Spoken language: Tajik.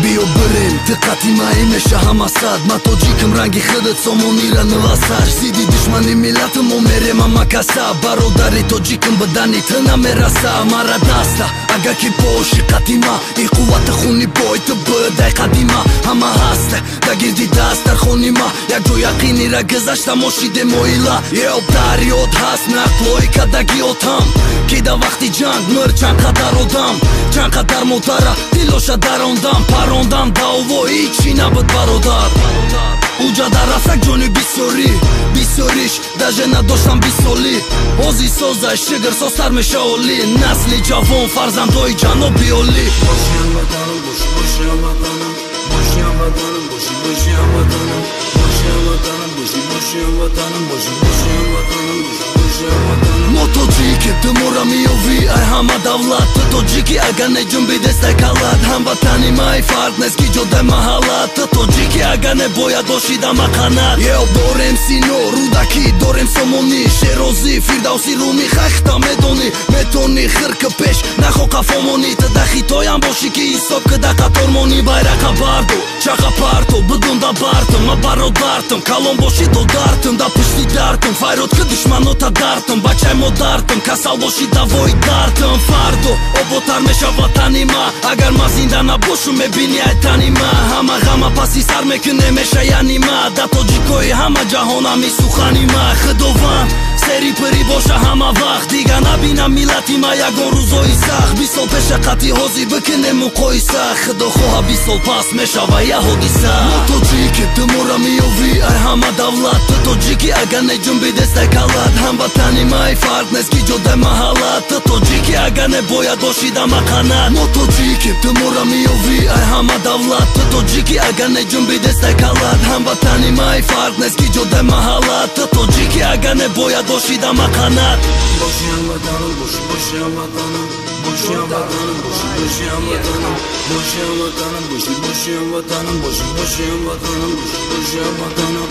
Биё бирем, ту қати маи меша ҳама сад. Ма тоҷикам, ранги худат сомонира нувасаш. Зидди душмани миллатам мо мерем ама каса. Бародари тоҷикам бадани ту намераса. Мара даста, агар ки боши қати ма, и қуввати хуни бой ту будай қадима. Ҳама ҳаста да гирди дастархони ма, як ҷо яқинира гузашта мо шидем оила. Ё дар ёд ҳаст нақлҳои кадаги отам, ки да вақти ҷанг мир чанд қадар одам, чанд қадар модара дилоша дарондам. Парондам даъво ҳичи набуд бародар. Уҷа дар рафтак ҷони бисёрӣ, бисёриш даже надоштам бисолӣ. Ҳози созай шигр созтар меша олӣ. Насли ҷавон фарзандои ҷаноби олӣ. Боши ҳамватанам, боши, боши ҳамватанам, боши ҳамватанам, боши, боши ҳамватанам, боши ҳамватанам, боши, боши ҳамватанам, боши, боши ҳамватанам, боши, боши ҳамватанам. Мо тоҷики, ту мора меёвӣ ай ҳама давлат. Ту тоҷики, агар не ҷунби дестай калат. Ҳамватани май фарқ нест ки ҷодай маҳаллат. Ту тоҷики, агар не бояд боши да мақанат. Ё дорем Сино, Рӯдакӣ, дорем Сомонӣ, Шерозӣ, Фирдавсӣ, Румӣ. Хахта медонӣ, метонӣ хирки пеш нахо қафомонӣ. Ту да Хитоям бошӣ ки ҳисоб ки да қатор монӣ. Байрақа барду, чақа парту, бидун да бартум, ма бародартум. Калон бошӣ додартум, да пушти дартум. Файрод ки душманота дартум, бачаи модартум. Касал бошӣ давои дартум. Фардо оботар меша ватани ма, агар ма зинда набошум мебини ай тани ма. Ҳама ғама паси сар мекуне меша яни ма. Да тоҷикои ҳама ҷаҳонами сухани ма. Худованд сери пирӣ боша ҳама вақт, дига набинам миллати ма ягон рӯзои сахт. Бист сол пеша қати ҳозир бикунем муқоиса, худо хоҳа бист сол пас мешава я ҳодиса. Мо тоҷики, ту мора меёвӣ ай ҳама давлат. Ту тоҷики, агар не ҷунби дестай калат. Ҳамватани май фарқ нест ки ҷодай маҳаллат. Ту тоҷики, агар не бояд боши да мақанат. Мо тоҷики, ту мора меёвӣ ай ҳама давлат. Ту тоҷики, агар не ҷунби дестай калат. Ҳамватани май фарқ нест ки ҷодай маҳаллат. Ту тоҷики, агар не бояд боши да мақанат. Боши ҳамватанам, боши, боши ҳамватанам, боши ҳамватанам, боши, боши ҳамватанам, боши ҳамватанам, боши, боши ҳамватанам, боши, боши ҳамватанам, боши, боши ҳамватанам.